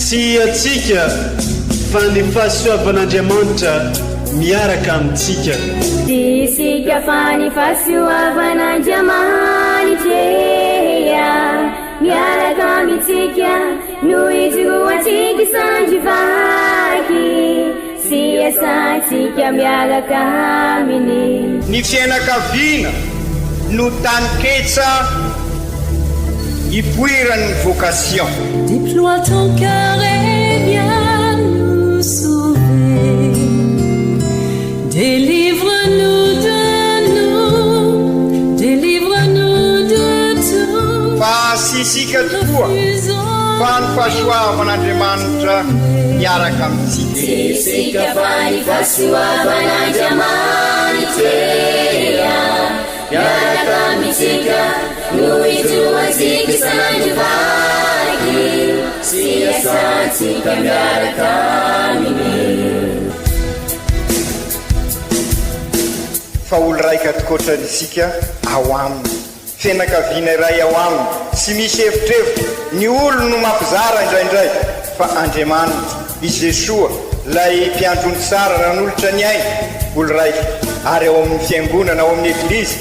Tsy antsika fa ny fahasoavan'Andriamanitra miaraka amintsika. Tsy isika fa ny fahasoavan'Andriamanitra miaraka amintsika no ijoroantsika sandry vaky sy iasantsika miaraka aminy. Ny fiainakaviana no taninketsa ipoiran'ny vocation. Déploie ton cœur et viens nous sauver Délivre-nous de nous, délivre-nous de tout Fa tsy isika tokoa fa ny fahasoavan'Andriamanitra miaraka amintsika. Tsy isika fa ny fahasoavan'Andriamanitra miaraka amintsika no ijoroantsika isan'andro vaky sy iasantsika miaraka aminy. Fa olo raika tokoatrany isika ao aminy. Fianakaviana iray ao aminy, tsy misy evitrevitra, ny olony no mampizara indraindray, fa Andriamanitra, i Jesoa, ilay Mpiandry ondry tsara nanolotra ny ainy, olo raika, ary ao amin'ny Fiangonana, ao amin'ny Eglizy,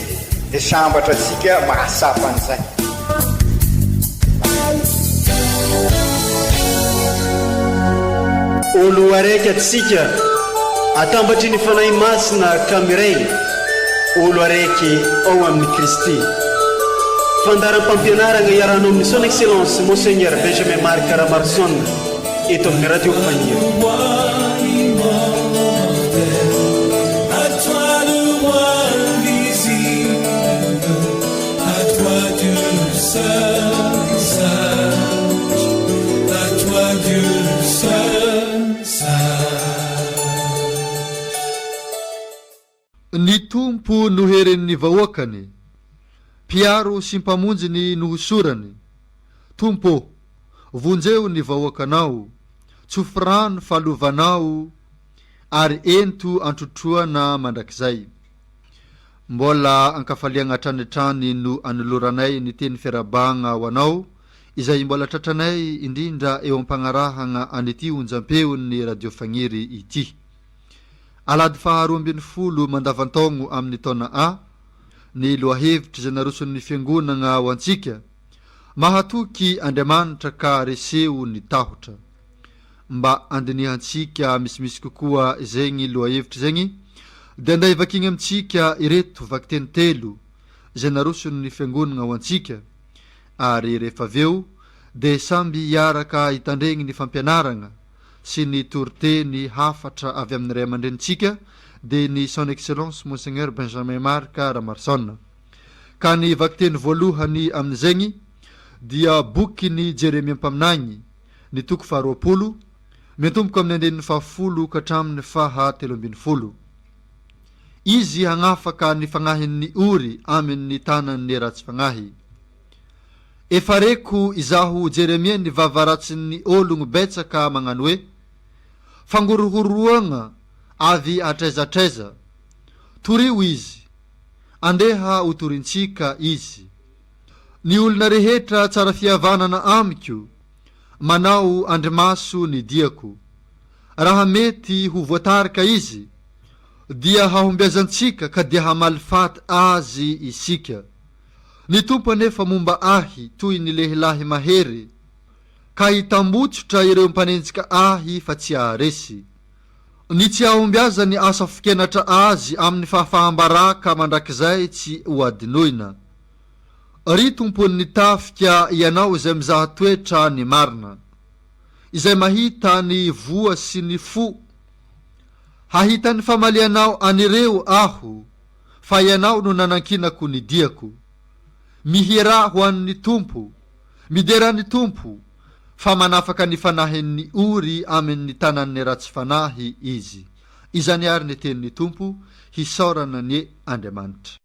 dia sambatra antsika mahatsapa an'izay. Olo araiky atsika atambatry ny Fanahy Masina ka miray olo araiky ao amin'i Kristy. Fandaharam-pampianaragna iarahanao amin'ny Son Excellence Monseigneur Benjamin Marc Ramaroson eto amin'ny Radio Fagniry. Ny Tompo no herin'ny vahoakany, Mpiaro sy Mpamonjy ny nohosorany. Tompo ô, vonjeo ny vahoakanao, tsofy rano fa lovanao, ary ento antrotroana mandrakizay. Mbola ankafaliagna hatrany hatrany no anoloranay ny teny fiarahabagna ho anao izay mbola tratranay indrindra eo ampagnarahagna an'ity onjampeon'ny Radio Fagniry ity. Alahady faha 12 mandavantaogno amin'ny taona A, ny lohahevitra izay naroson'ny Fiangonagna ho antsika, Mahatoky Andriamanitra ka reseo ny tahotra. Mba handinihantsika misimisy kokoa izegny lohahevitra izegny dia andeha hivakiagna amintsika ireto vakiteny telo izay naroson'ny Fiangonagna ho antsika ary rehefa avy eo dia samby hiaraka hitandregny ny fampianaragna sy ny toriteny hafatra avy amin'ny ray aman-drenintsika dia ny Son Excellence Monseigneur Benjamin Marc Ramarson. Ka ny vakiteny voalohany amin'izegny dia bokin'i Jeremia mpaminagny, ny toko faharoapolo, miantomboka amin'ny andininy fahafolo ka hatramin'ny faha 13. Izy hagnafaka ny fagnahin'ny ory amin'ny tanan'ny ratsy fagnahy. Efa reko izaho Jeremia ny vava ratsin'ny ologno betsaka magnano hoe, Fangorohoroagna avy hatraiza hatraiza. Torio izy. Andeha hotorintsika izy. Ny olona rehetra tsara fihavanana amiko, manao andrimaso ny diako. Raha mety ho voatarika izy, dia hahombiazantsika ka dia hamaly faty azy isika. Ny Tompo anefa momba ahy toy ny lehilahy mahery, ka hitambotsotra ireo mpanenjika ahy fa tsy haharesy. Ny tsy hahombiazany asa fikenatra azy amin'ny fahafaham-baraka mandrakizay tsy hohadinoina. Ry Tompon'ny tafika, Ianao izay mizaha toetra ny marina, izay mahita ny voa sy ny fo, hahita ny famalianao an'ireo aho, fa Ianao no nanankinako ny diako. Mihirà ho an'ny Tompo, miderà ny Tompo, fa manafaka ny fanahin'ny ory amin'ny tanan'ny ratsy fanahy Izy. Izany àry ny tenin'ny Tompo, hisaorana anie Andriamanitra.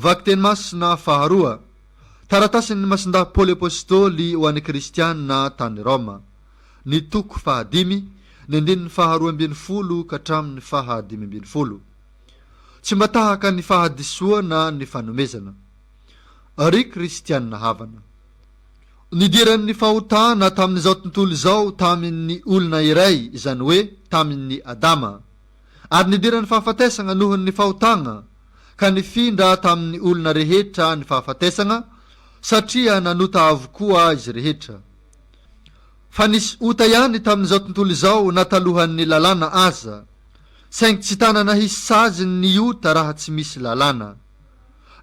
Vakiteny masina faharoa, Taratasin'ny Masindahy Paoly Apostoly ho an'ny Kristiana tany Roma, ny toko fahadimy, ny andininy faharoa ambinifolo ka hatramin'ny faha 15. Tsy mba tahaka ny fahadisoana ny fanomezana. Ry Kristiana havana, nidiran'ny fahotana tamin'izao tontolo izao tamin'ny olona iray, izany hoe tamin'i Adama. Ary nidiran'ny fahafatesana noho ny fahotana, ka nifindra tamin'ny olona rehetra ny fahafatesana, satria nanota avokoa izy rehetra. Fa nisy ota ihany tamin'izao tontolo izao na talohan'ny lalàna aza, saingy tsy tanana hisy saziny ny ota raha tsy misy lalàna.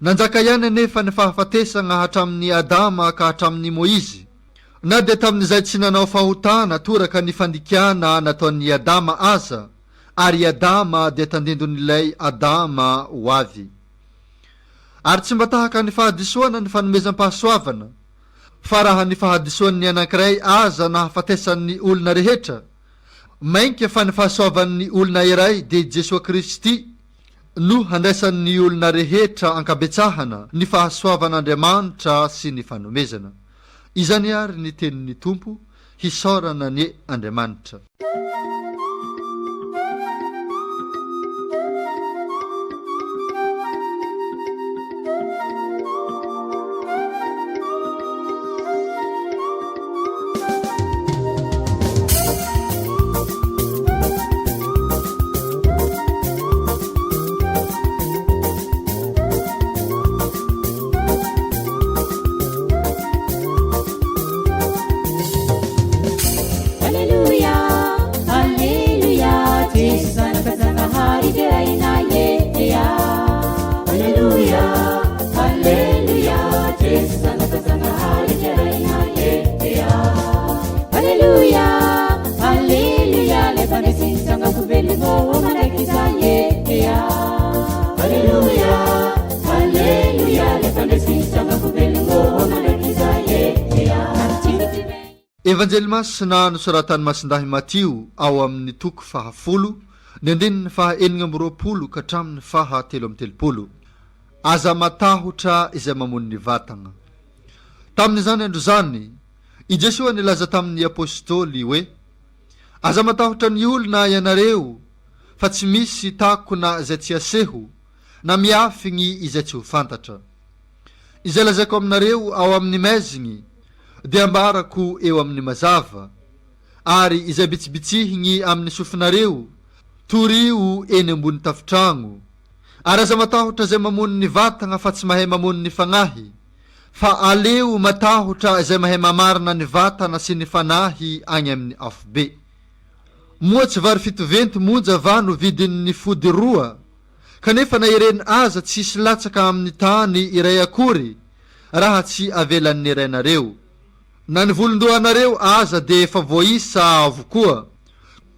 Nanjaka ihany anefa ny fahafatesana hatramin'i Adama ka hatramin'i Moizy, na dia tamin'izay tsy nanao fahotana toraka ny fandikana nataon'i Adama aza, ary i Adama dia tandindon'ilay Adama ho avy. Ary tsy mba tahaka ny fahadisoana ny fanomezam-pahasoavana, fa raha ny fahadisoan'ny anankiray aza nahafatesan'ny olona rehetra, mainka fa ny fahasoavan'ny olona iray dia i Jesoa Kristy no handraisan'ny olona rehetra ankabetsahana ny fahasoavan'Andriamanitra sy ny fanomezana. Izany àry ny tenin'ny Tompo, hisaorana anie Andriamanitra. Aleloia, aleloia, Jeso Zanaka Zanahary deraina ye ea. Aleloia, aleloia, Jeso Zanaka Zanahary deraina ye ea. Aleloia, aleloia, le mpandresy nitsanga-ko velogno mandrakizay ye ea. Aleloia, aleloia, le mpandresy nitsanga-ko velogno mandrakizay ye ea. Evanjely Masina nosoratan'i Masindahy Matio ao amin'ny toko fahafolo, ny andininy faha 26 ka hatramin'ny faha 33. Aza matahotra izay mamono ny vatagna. Tamin'izany andro izany, i Jesoa nilaza tamin'ny Apôstôly hoe, Aza matahotra ny olona ianareo, fa tsy misy takona izay tsy aseho, na miafigny izay tsy ho fantatra. Izay lazaiko aminareo ao amin'ny maizigny dia ambarako eo amin'ny mazava, ary izay bitsibitsihigny amin'ny sofinareo, torio eny ambony tafotragno. Ary aza matahotra izay mamono ny vatagna fa tsy mahay mamono ny fagnahy, fa aleo matahotra izay mahay mamarina ny vatana sy ny fanahy agny amin'ny afobe. Moa tsy vary fitoventy monja va no vidin'ny fody roa? Kanefa na ireny aza tsy hisy latsaka amin'ny tany iray akory raha tsy avelan'ny Rainareo. Na ny volon-dohanareo aza dia efa voaisa avokoa.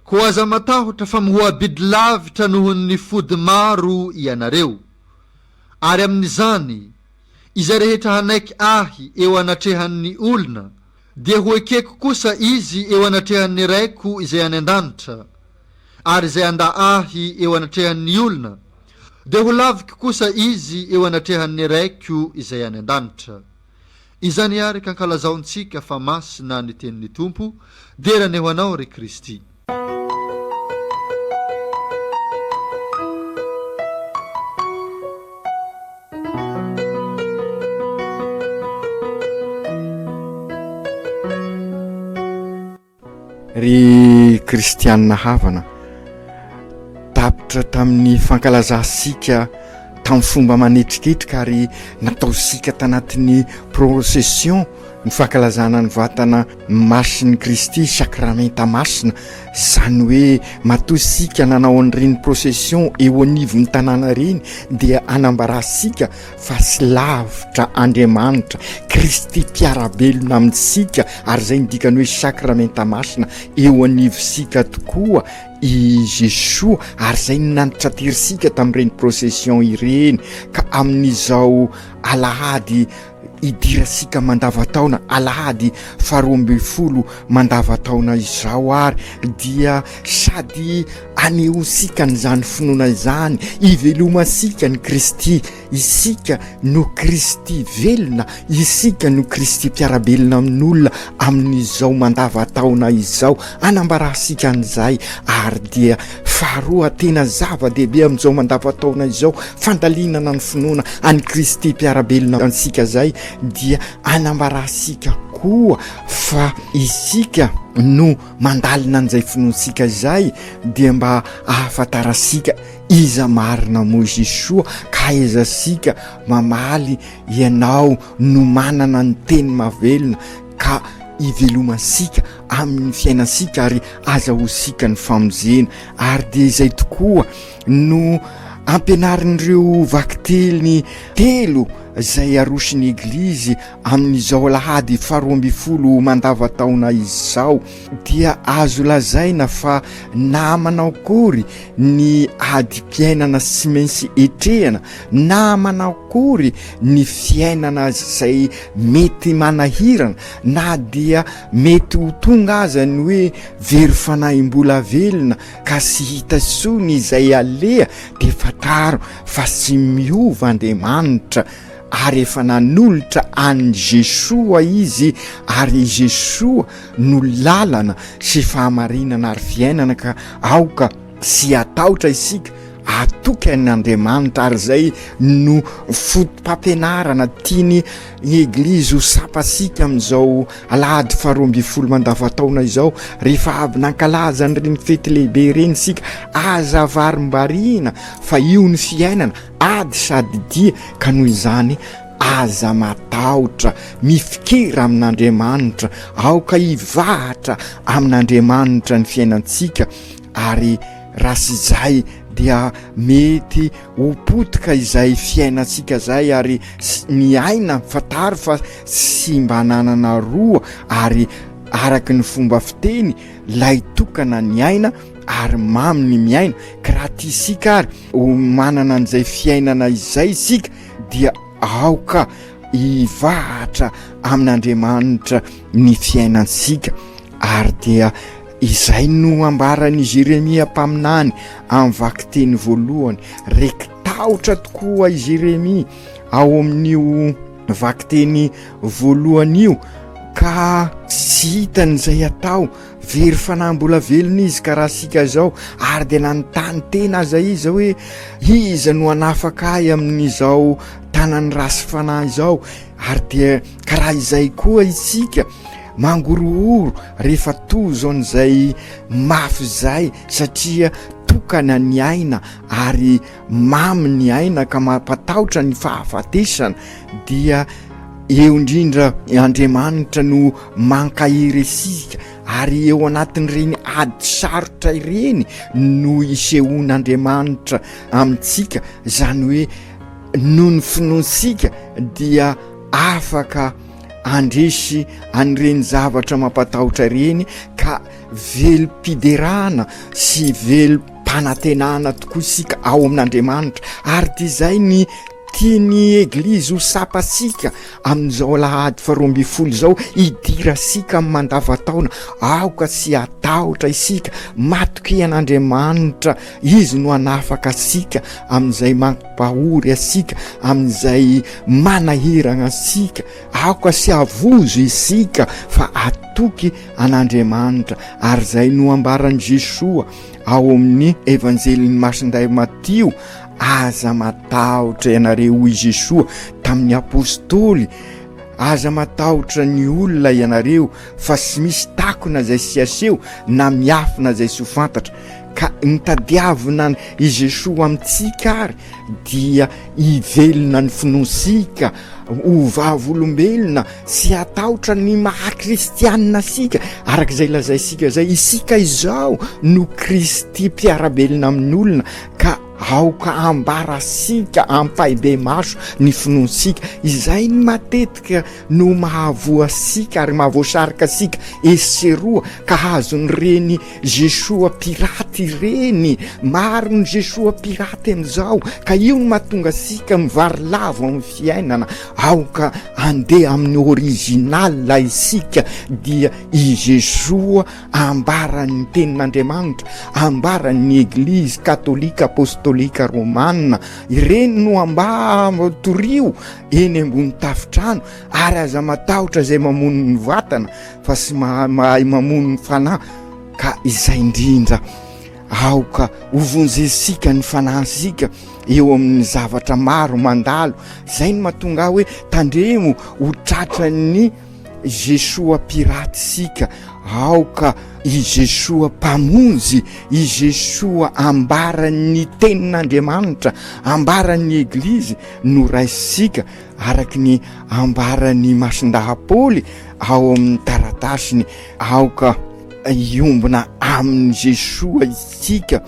Koa aza matahotra fa mihoa-bidy lavitra noho ny fody maro ianareo. Ary amin'izany, izay rehetra hanaiky Ahy eo anatrehan'ny olona, dia ho ekeko kosa izy eo anatrehan'ny Raiko izay any an-danitra. Ary izay handà Ahy eo anatrehan'ny olona, dia ho laviko kosa izy eo anatrehan'ny Raiko izay any an-danitra. Izany àry ka ankalazaontsika fa masina ny tenin'ny Tompo, dera anie ho Anao ry Kristy. Ry kristianina havana, tapitra tamin'ny fankalazantsika tamin'ny fomba manetriketrika ary nataontsika tanatin'ny procession ny fankalazana ny vatana masin'i Kristy, sakramenta masina, izany hoe matoa isika nanao an'ireny procession eo anivon'ny tanàna ireny dia anambarantsika fa tsy lavitra Andriamanitra, Kristy mpiara-belona amintsika, ary izay ny dikany hoe sakramenta masina, eo anivontsika tokoa i Jesoa, ary izay no nantitraterisika tamin'ireny procession ireny, ka amin'izao alahady idirantsika mandavataona, alahady faharoa ambinifolo mandavataona izao ary dia sady anehoantsika an'izany finoana izany, ivelomantsika ny Kristy, isika no Kristy velona, isika no Kristy mpiara-belona amin'olona amin'izao mandavataona izao, anambarantsika an'izay ary dia faharoa tena zava-dehibe amin'izao mandavataona izao, fandalinana ny finoana an'i Kristy mpiara-belona antsika izay dia anambarantsika koa fa isika no mandalina an'izay finoantsika izay dia mba ahafantarantsika iza marina moa Jesoa ka ahaizantsika mamaly ianao no manana ny teny mahavelona ka ivelomantsika amin'ny fiainantsika ary azahoantsika ny famonjena ary dia izay tokoa no ampianarin'ireo vakiteny telo izay aroson'ny Eglizy amin'izao alahady faharoa ambinifolo mandavataona izao dia azo lazaina fa na manao akory ny adim-piainana tsy maintsy etrehana na manao akory ny fiainana izay mety manahirana na dia mety ho tonga aza ny hoe very fanahim-bola velona ka tsy hita intsony izay aleha dia fantaro fa tsy miova Andriamanitra ary efa nanolotra an'i Jesoa Izy ary i Jesoa no lalana sy fahamarinana ary fiainana ka aoka tsy hatahotra isika hatoky an' Andriamanitra ary izay no foto-pampianarana tiany ny Eglizy ho sapantsika amin'izao alahady faharoa ambinifolo mandavataona izao rehefa avy nankalaza an'ireny fety lehibe ireny isika aza varimbariana fa io ny fiainana ady sady dia ka noho izany aza matahotra mifikira amin'Andriamanitra aoka hivahatra amin'Andriamanitra ny fiainantsika ary raha sy izay dia mety ho potika izay fiainantsika izay ary ny aina fantaro fa tsy mba nanana roa ary araka ny fomba fiteny lay tokana ny aina ary mamy ny miaina ka raha tiasika ary ho manana an'izay fiainana izay isika dia aoka hivahatra amin'Andriamanitra ny fiainantsika ary dia izay no ambaran'i Jeremia mpaminany amin'ny vakiteny voalohany reki-tahotra tokoa i Jeremia ao amin'io vakiteny voalohany io ka tsy hitany izay atao Very fanahy mbola velona izy ka raha isika izao ary dia nanontany tena aza izy hoe iza no hanafaka ahy amin'izao tanan'ny rasy fanahy izao ary dia karaha izay koa isika mangorohoro rehefa tozo an'izay mafy izay satria tokana ny aina ary mamy ny aina ka mampatahotra ny fahafatesana dia eo indrindra Andriamanitra no mankahery isika ary eo anatin'ireny ady sarotra ireny no isehoan'Andriamanitra amintsika izany hoe noho ny finoantsika dia afaka andresy an'ireny zavatra mampatahotra ireny ka velom-piderana sy velom-panantenana tokoa isika ao amin'Andriamanitra ary dia izay ny tian'ny Eglizy ho sapantsika amin'izao alahady faharoa ambinifolo izao hidirantsika amin'ny mandavataona aoka tsy hatahotra isika matokia an'Andriamanitra Izy no hanafaka antsika amin'izay mampahory antsika amin'izay manahirana antsika aoka tsy havozo isika fa atoky an'Andriamanitra ary izay no ambaran'i Jesoa ao amin'ny Evanjelin'i Masindahy Matio aza matahotra ianareo hoy Jesoa tamin'ny apostoly. Aza matahotra ny olona ianareo fa tsy misy takona izay tsy aseho na miafina izay tsy ho fantatra. Ka ny tadiavina an i Jesoa amintsika ary dia hivelona ny finoantsika, ho vavolombelona sy hatahotra ny maha kristianina antsika, araka izay lazaintsika izay, isika izao no Kristy mpiara-belona amin'ny olona ka aoka ambarantsika ampahibemaso ny finoantsika, izay ny matetika no mahavoa antsika ary mahavoasarika antsika etsy sy eroa ka azon'ireny Jesoa piraty ireny, maro ny Jesoa piraty amin'izao ka io no mahatonga antsika mivarilavo amin'ny fiainana, aoka andeha amin'ny original isika dia i Jesoa ambaran'ny tenin'Andriamanitra, ambaran'ny Eglizy katolika apostolika romana, ireny no amba torio eny ambony tafontrano ary aza matahotra izay mamono ny vatana fa sy mahay mamono ny fanahy ka izay indrindra aoka hovonjensika ny fanahintsika eo amin'ny zavatra maro mandalo izay no mahatonga ahy hoe tandremo ho tratran'ny Jesoa piraty isika aoka i Jesoa mpamonjy i Jesoa ambaran'ny tenin'Andriamanitra ambaran'ny Eglizy no raisintsika Araka ny ambaran'i Masindahy Paoly ao amin'ny taratasiny, aoka hiombona amin'i Jesoa isika,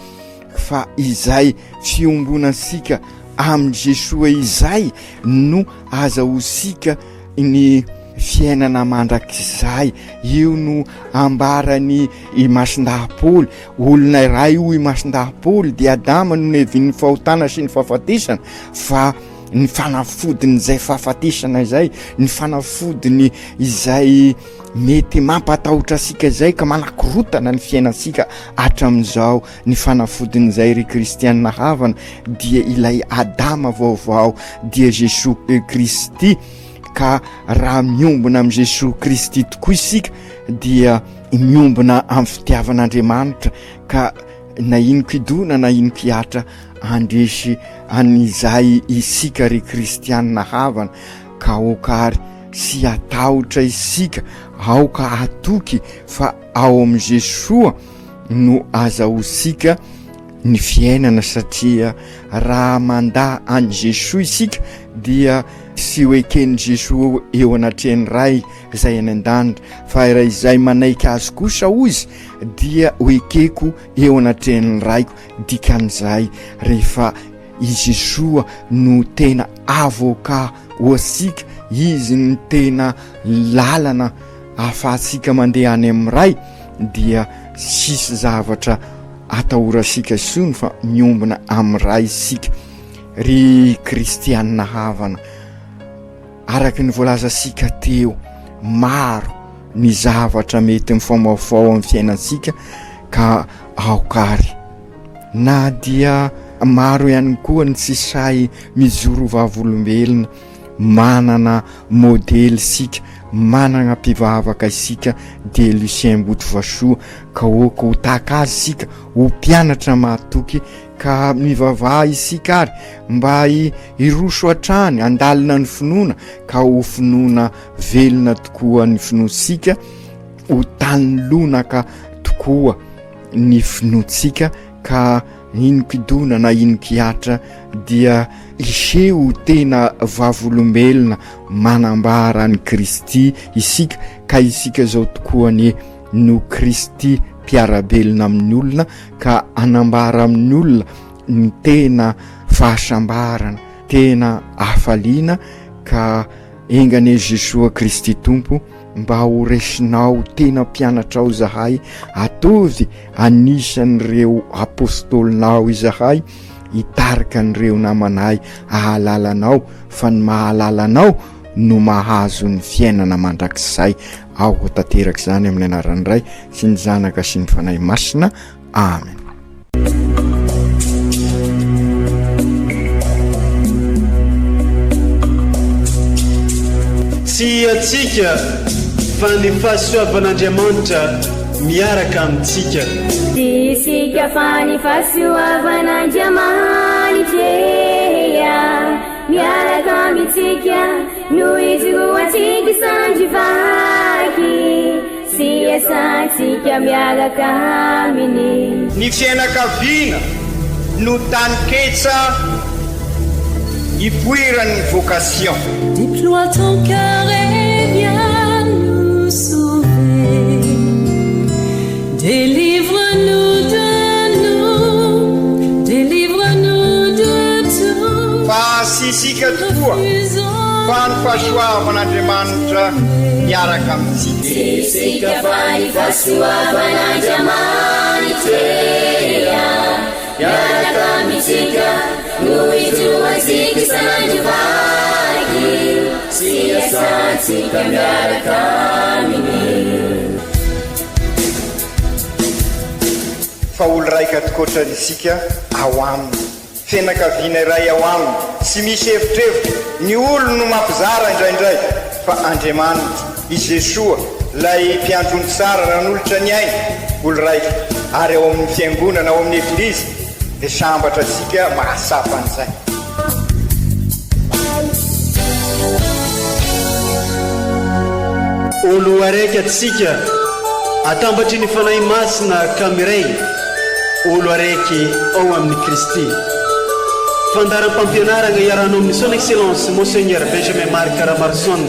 fa izay fiombonantsika amin'i Jesoa izay no azahoantsika ny fiainana mandrakizay. Io no ambaran'i Masindahy Paoly. Olona iray hoy Masindahy Paoly dia Adama no nevin'ny fahotana sy ny fahafatesana, fa ny fanafodin'izay fahafatesana izay, ny fanafodiny izay mety mampatahotra antsika izay ka manakorotana ny fiainantsika hatramin'izao, ny fanafodin'izay ry kristianina havana dia ilay Adama vaovao dia Jesoa Kristy, ka raha miombona amin'i Jesoa Kristy tokoa isika dia miombona amin'ny fitiavan'Andriamanitra ka na inon-kidona na inon-kihatra Handresy an'izay isika ry kristianina havana ka aoka ary tsy hatahotra isika, aoka hatoky fa ao amin'i Jesoa no azahoantsika ny fiainana satria raha mandà an'i Jesoa isika dia tsy ho eken'i Jesoa eo anatrehan'ny Ray izay any an-danitra fa raha izay manaiky azy kosa hozy dia ho ekeko eo anatrehan'ny Raiko. Dikan'izay, rehefa i Jesoa no tena avocat ho antsika, Izy no tena lalana ahafahantsika mandeha any amin'ny Ray, dia tsisy zavatra atahorantsika intsony fa miombona amin'ny Ray isika. Ry kristianina havana, Araka ny voalazantsika teo, maro ny zavatra mety mifamoafao amin'ny fiainantsika ka aoka ary. Na dia maro ihany koa ny tsy sahy mijoro vavolombelona, manana modely isika, manana mpivavaka isika dia Lucien Botovasoa ka aoka ho tahaka azy isika, ho mpianatra mahatoky Ka mivavaha isika ary mba hiroso hatrany handalina ny finoana ka ho finoana velona tokoa ny finoantsika, ho tany lonaka tokoa ny finoantsika ka inon-kidona na inon-kihatra dia hiseho tena vavolombelona manambara an'i Kristy isika ka isika izao tokoa anie no Kristy mpiara-belona amin'ny olona ka hanambara amin'ny olona ny tena fahasambarana, tena hafaliana ka enga anie Jesoa Kristy Tompo mba ho resinao tena mpianatrao izahay, ataovy anisan'ireo apôstôlinao izahay, hitarika an'ireo namanay hahalala anao fa ny mahalala anao no mahazo ny fiainana mandrakizay. Ao ho tanteraka izany amin'ny anaran'ny Ray sy ny Zanaka sy ny Fanahy Masina. Amen. Tsy antsika fa ny fahasoavan'Andriamanitra miaraka amintsika. Tsy isika fa ny fahasoavan'Andriamanitra e. miaraka amintsika no ijoroantsika sandry vaky sy iasantsika miaraka aminy. Ny fiainakaviana no taninketsa ipoiran'ny vocation. Déploie ton cœur et viens nous sauver. Délivre-nous de nous, délivre-nous de tout. Fa tsy isika tokoa fa ny fahasoavan'Andriamanitra miaraka amintsika. Tsy isika fa ny fahasoavan'Andriamanitra miaraka amintsika no ijoroantsika sandry vaky sy iasantsika miaraka aminy. Fa olo raika tokoatra isika ao aminy, fianakaviana iray ao aminy, tsy misy evitrevitra, ny olo no mampizara indraindray, fa Andriamanitra, i Jesoa, lay mpiandry ondry tsara nanolotra ny ainy, olo raika, ary ao amin'ny fiangonana, ao amin'ny eglizy, dia sambatra antsika mahatsapa an'izay. Olo araiky atsika atambatry ny Fanahy Masina ka miray olo araiky ao amin'i Kristy. Fandaharam-pampianaragna iarahanao amin'ny Son Excellence Monseigneur Benjamin Marc Ramaroson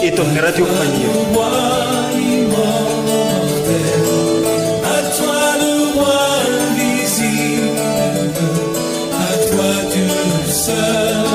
eto amin'ny Radio Faniry. À toi le roi invisible, à toi Dieu seul.